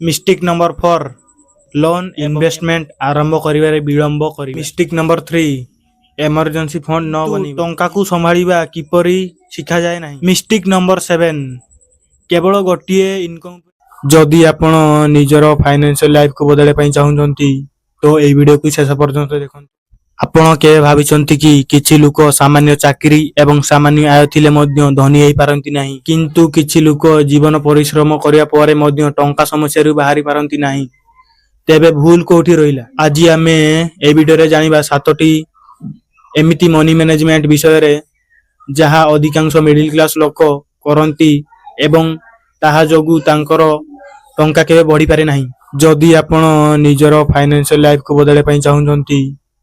Mistake number 4, loan investment ଆରମ୍ଭ କରିବାରେ ବିଳମ୍ବ କରିବା। Mistake number 3, emergency fund ନ ବନେଇବା। ଟଙ୍କାକୁ ସମ୍ଭାଳିବା କିପରି ଶିଖାଯାଏ ନାହିଁ। ମିଷ୍ଟେକ୍ ନମ୍ବର 7, କେବଳ ଗୋଟିଏ ଇନକମ୍। ଯଦି ଆପଣ ନିଜର ଫାଇନାନ୍ସିଆଲ ଲାଇଫକୁ ବଦଳାଇବା ପାଇଁ ଚାହୁଁଛନ୍ତି, ତ ଏଇ ଭିଡ଼ିଓକୁ ଶେଷ ପର୍ଯ୍ୟନ୍ତ ଦେଖନ୍ତୁ। ଆପଣ କେବେ ଭାବିଛନ୍ତି କି, କିଛି ଲୋକ ସାମାନ୍ୟ ଚାକିରି ଏବଂ ସାମାନ୍ୟ ଆୟ ଥିଲେ ମଧ୍ୟ ଧନୀ ହେଇପାରନ୍ତି ନାହିଁ, କିନ୍ତୁ କିଛି ଲୋକ ଜୀବନ ପରିଶ୍ରମ କରିବା ପରେ ମଧ୍ୟ ଟଙ୍କା ସମସ୍ୟାରୁ ବାହାରି ପାରନ୍ତି ନାହିଁ? ତେବେ ଭୁଲ କୋଉଠି ରହିଲା? ଆଜି ଆମେ ଏ ଭିଡ଼ିଓରେ ଜାଣିବା ସାତଟି ଏମିତି ମନି ମ୍ୟାନେଜମେଣ୍ଟ ବିଷୟରେ, ଯାହା ଅଧିକାଂଶ ମିଡିଲ କ୍ଲାସ ଲୋକ କରନ୍ତି ଏବଂ ତାହା ଯୋଗୁଁ ତାଙ୍କର ଟଙ୍କା କେବେ ବଢିପାରେ ନାହିଁ। ଯଦି ଆପଣ ନିଜର ଫାଇନାନ୍ସିଆଲ ଲାଇଫକୁ ବଦଳାଇବା ପାଇଁ ଚାହୁଁଛନ୍ତି,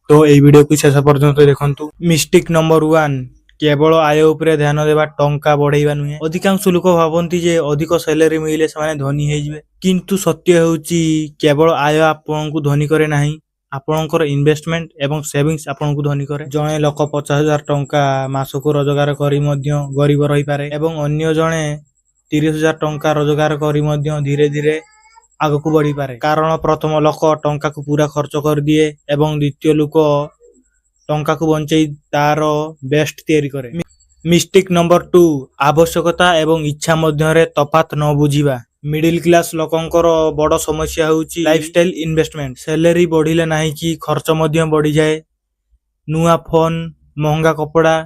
ତ ଏଇ ଭିଡ଼ିଓକୁ ଶେଷ ପର୍ଯ୍ୟନ୍ତ ଦେଖନ୍ତୁ। ମିଷ୍ଟେକ୍ ନମ୍ବର 1, କେବଳ ଆୟ ଉପରେ ଧ୍ୟାନ ଦେବା ଟଙ୍କା ବଢେଇବା ନୁହେଁ। ଅଧିକାଂଶ ଲୋକ ଭାବନ୍ତି ଯେ ଅଧିକ ସାଲାରୀ ମିଳିଲେ ସେମାନେ ଧନୀ ହେଇଯିବେ। କିନ୍ତୁ ସତ୍ୟ ହେଉଛି, କେବଳ ଆୟ ଆପଣଙ୍କୁ ଧନୀ କରେ ନାହିଁ, ଆପଣଙ୍କର ଇନଭେଷ୍ଟମେଣ୍ଟ ଏବଂ ସେଭିଙ୍ଗସ ଆପଣଙ୍କୁ ଧନୀ କରେ। ଜଣେ ଲୋକ 50,000 ଟଙ୍କା ମାସକୁ ରୋଜଗାର କରି ମଧ୍ୟ ଗରିବ ରହିପାରେ ଏବଂ ଅନ୍ୟ ଜଣେ 30,000 ଟଙ୍କା ରୋଜଗାର କରି ମଧ୍ୟ ଧୀରେ ଧୀରେ ଆଗକୁ ବଢିପାରେ। କାରଣ ପ୍ରଥମ ଲୋକ ଟଙ୍କାକୁ ପୁରା ଖର୍ଚ୍ଚ କରିଦିଏ ଏବଂ ଦ୍ୱିତୀୟ ଲୋକ ଟଙ୍କାକୁ ବଞ୍ଚେଇ ତାର ବେଷ୍ଟ ତିଆରି କରେ। ମିଷ୍ଟେକ୍ ନମ୍ବର 2, ଆବଶ୍ୟକତା ଏବଂ ଇଚ୍ଛା ମଧ୍ୟରେ ତଫାତ ନ ବୁଝିବା। ମିଡିଲ କ୍ଲାସ ଲୋକଙ୍କର ବଡ ସମସ୍ୟା ହେଉଛି ଲାଇଫଷ୍ଟାଇଲ ଇନଭେଷ୍ଟମେଣ୍ଟ। ସାଲାରୀ ବଢିଲେ ନାହିଁ କି ଖର୍ଚ୍ଚ ମଧ୍ୟ ବଢିଯାଏ। ନୂଆ ଫୋନ, ମହଙ୍ଗା କପଡ଼ା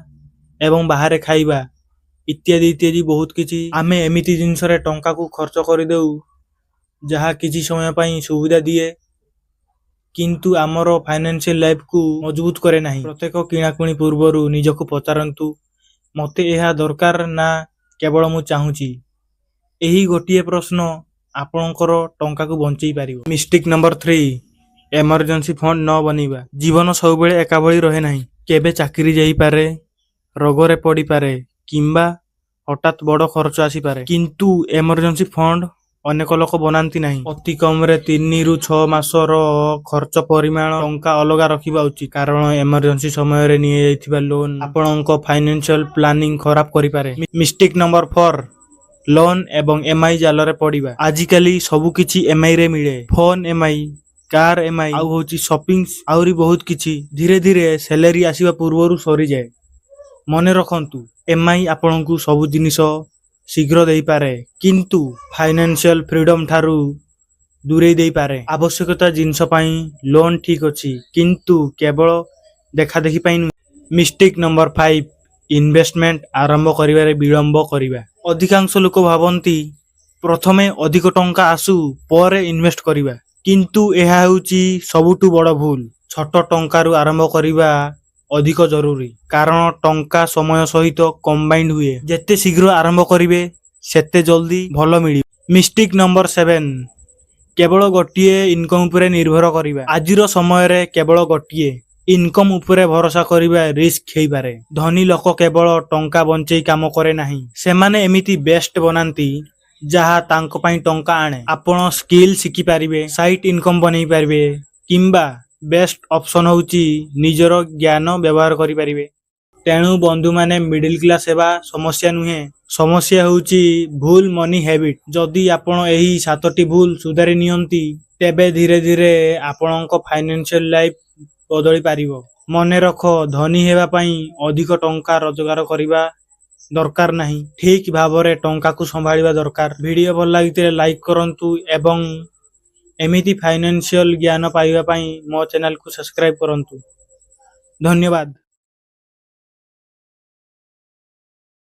ଏବଂ ବାହାରେ ଖାଇବା ଇତ୍ୟାଦି ଇତ୍ୟାଦି ବହୁତ କିଛି। ଆମେ ଏମିତି ଜିନିଷରେ ଟଙ୍କାକୁ ଖର୍ଚ୍ଚ କରିଦେଉ, ଯାହା କିଛି ସମୟ ପାଇଁ ସୁବିଧା ଦିଏ, କିନ୍ତୁ ଆମର ଫାଇନାନ୍ସିଆଲ ଲାଇଫକୁ ମଜବୁତ କରେ ନାହିଁ। ପ୍ରତ୍ୟେକ କିଣାକିଣି ପୂର୍ବରୁ ନିଜକୁ ପଚାରନ୍ତୁ, "ମୋତେ ଏହା ଦରକାର ନା କେବଳ ମୁଁ ଚାହୁଁଛି?" ଏହି ଗୋଟିଏ ପ୍ରଶ୍ନ ଆପଣଙ୍କର ଟଙ୍କାକୁ ବଞ୍ଚେଇ ପାରିବ। ମିଷ୍ଟେକ୍ ନମ୍ବର 3, ଏମର୍ଜେନ୍ସି ଫଣ୍ଡ ନ ବନେଇବା। ଜୀବନ ସବୁବେଳେ ଏକା ଭଳି ରହେ ନାହିଁ। କେବେ ଚାକିରି ଯାଇପାରେ, ରୋଗରେ ପଡ଼ିପାରେ କିମ୍ବା ହଠାତ୍ ବଡ଼ ଖର୍ଚ୍ଚ ଆସିପାରେ। କିନ୍ତୁ ଏମର୍ଜେନ୍ସି ଫଣ୍ଡ ଅନେକ ଲୋକ ବନାନ୍ତି ନାହିଁ। ଅତି କମରେ 3ରୁ 6 ମାସର ଖର୍ଚ୍ଚ ପରିମାଣ ଟଙ୍କା ଅଲଗା ରଖିବା ଉଚିତ, କାରଣ ଏମର୍ଜେନ୍ସି ସମୟରେ ନିଆଯାଇଥିବା ଲୋନ ଆପଣଙ୍କ ଫାଇନାନ୍ସିଆଲ ପ୍ଲାନିଂ ଖରାପ କରିପାରେ। ମିଷ୍ଟେକ୍ ନମ୍ବର 4, ଲୋନ ଏବଂ ଏମ୍ଆଇ ଜାଲରେ ପଡ଼ିବା। ଆଜିକାଲି ସବୁକିଛି ଏମ୍ଆଇ ରେ ମିଳେ। ଫୋନ ଏମ୍ଆଇ, କାର ଏମ୍ଆଇ, ଆଉ ହଉଛି ସପିଂ, ଆହୁରି ବହୁତ କିଛି। ଧୀରେ ଧୀରେ ସାଲାରୀ ଆସିବା ପୂର୍ବରୁ ସରିଯାଏ। ମନେ ରଖନ୍ତୁ, ଏମ୍ଆଇ ଆପଣଙ୍କୁ ସବୁ ଜିନିଷ ଶୀଘ୍ର ଦେଇପାରେ, କିନ୍ତୁ ଫାଇନାନ୍ସିଆଲ ଫ୍ରିଡମ ଠାରୁ ଦୂରେଇ ଦେଇପାରେ। ଆବଶ୍ୟକତା ଜିନିଷ ପାଇଁ ଲୋନ ଠିକ ଅଛି, କିନ୍ତୁ କେବଳ ଦେଖାଦେଖି ପାଇଁ ନୁହେଁ। ମିଷ୍ଟେକ୍ ନମ୍ବର 5, ଇନଭେଷ୍ଟମେଣ୍ଟ ଆରମ୍ଭ କରିବାରେ ବିଳମ୍ବ କରିବା। ଅଧିକାଂଶ ଲୋକ ଭାବନ୍ତି, ପ୍ରଥମେ ଅଧିକ ଟଙ୍କା ଆସୁ, ପରେ ଇନଭେଷ୍ଟ କରିବା। କିନ୍ତୁ ଏହା ହେଉଛି ସବୁଠୁ ବଡ଼ ଭୁଲ। ଛୋଟ ଟଙ୍କାରୁ ଆରମ୍ଭ କରିବା ଅଧିକ ଜରୁରୀ, କାରଣ ଟଙ୍କା ସମୟ ସହିତ କମ୍ପାଉଣ୍ଡ ହୁଏ। ଯେତେ ଶୀଘ୍ର ଆରମ୍ଭ କରିବେ, ସେତେ ଜଲ୍ଦି ଭଲ ମିଳିବ। ମିଷ୍ଟେକ୍ ନମ୍ବର 7, କେବଳ ଗୋଟିଏ ଇନକମ୍ ଉପରେ ନିର୍ଭର କରିବା। ଆଜିର ସମୟରେ କେବଳ ଗୋଟିଏ ଇନକମ୍ ଉପରେ ଭରସା କରିବା ରିସ୍କ ହେଇପାରେ। ଧନୀ ଲୋକ କେବଳ ଟଙ୍କା ବଞ୍ଚେଇ କାମ କରେ ନାହିଁ, ସେମାନେ ଏମିତି ବେଷ୍ଟ ବନାନ୍ତି ଯାହା ତାଙ୍କ ପାଇଁ ଟଙ୍କା ଆଣେ। ଆପଣ ସ୍କିଲ୍ ଶିଖିପାରିବେ, ସାଇଡ୍ ଇନକମ୍ ବନେଇ ପାରିବେ କିମ୍ବା ବେଷ୍ଟ ଅପସନ୍ ହେଉଛି ନିଜର ଜ୍ଞାନ ବ୍ୟବହାର କରିପାରିବେ। ତେଣୁ ବନ୍ଧୁମାନେ, ମିଡିଲ କ୍ଲାସ ହେବା ସମସ୍ୟା ନୁହେଁ, ସମସ୍ୟା ହେଉଛି ଭୁଲ ମନି ହ୍ୟାବିଟ। ଯଦି ଆପଣ ଏହି ସାତଟି ଭୁଲ ସୁଧାରି ନିଅନ୍ତି, ତେବେ ଧୀରେ ଧୀରେ ଆପଣଙ୍କ ଫାଇନାନ୍ସିଆଲ ଲାଇଫ ବଦଳି ପାରିବ। ମନେ ରଖ, ଧନୀ ହେବା ପାଇଁ ଅଧିକ ଟଙ୍କା ରୋଜଗାର କରିବା ଦରକାର ନାହିଁ, ଠିକ ଭାବରେ ଟଙ୍କାକୁ ସମ୍ଭାଳିବା ଦରକାର। ଭିଡ଼ିଓ ଭଲ ଲାଗିଥିଲେ ଲାଇକ୍ କରନ୍ତୁ ଏବଂ ଏମିତି ଫାଇନାନ୍ସିଆଲ ଜ୍ଞାନ ପାଇବା ପାଇଁ ମୋ ଚ୍ୟାନେଲକୁ ସବସ୍କ୍ରାଇବ କରନ୍ତୁ। ଧନ୍ୟବାଦ।